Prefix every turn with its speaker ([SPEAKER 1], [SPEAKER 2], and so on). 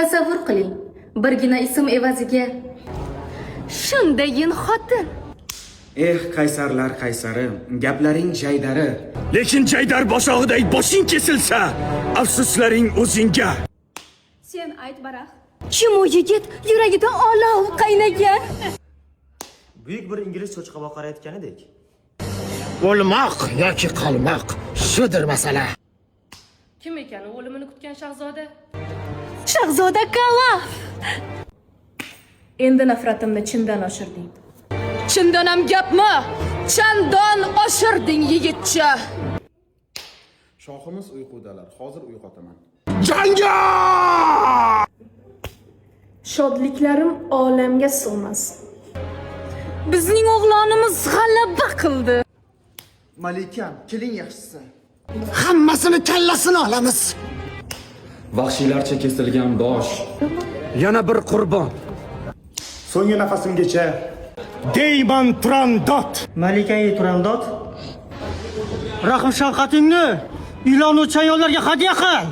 [SPEAKER 1] Tasavvur qiling, birgina ism evaziga shundayin xotin.
[SPEAKER 2] Eh, qaysarlar qaysari, gaplaring jaydari.
[SPEAKER 3] Lekin jaydar boshog'iday boshing kesilsa, afsuslaring o'zingga.
[SPEAKER 1] Sen ayt, Barax. Kim u yigit yuragida olov qaynagan?
[SPEAKER 4] Buyuk bir ingliz cho'chqa boqar aytganidek.
[SPEAKER 5] O'lmoq yoki qolmoq, shudir masala.
[SPEAKER 6] Kim ekan u o'limini kutgan shahzoda?
[SPEAKER 1] Shahzoda Kalaf.
[SPEAKER 6] Endi nafratimni chindan oshirding. Chindan ham gapmi? Chandon oshirding, yigitcha.
[SPEAKER 7] Shohimiz uyqudalar, hozir uyg'otaman.
[SPEAKER 3] Janga!
[SPEAKER 6] Shodliklarim olamga sig'mas.
[SPEAKER 1] Bizning o'g'lonimiz g'alaba qildi.
[SPEAKER 7] Malikam, keling yaxshisi.
[SPEAKER 5] Hammasini kallasini olamiz.
[SPEAKER 2] Vahshiylarcha kesilgan bosh.
[SPEAKER 3] Yana bir qurbon.
[SPEAKER 7] So'nggi nafasimgacha
[SPEAKER 3] Deyman Turandot.
[SPEAKER 4] Malikai Turandot. Rahm shafqatingni ilon u chayonlarga hadya qil.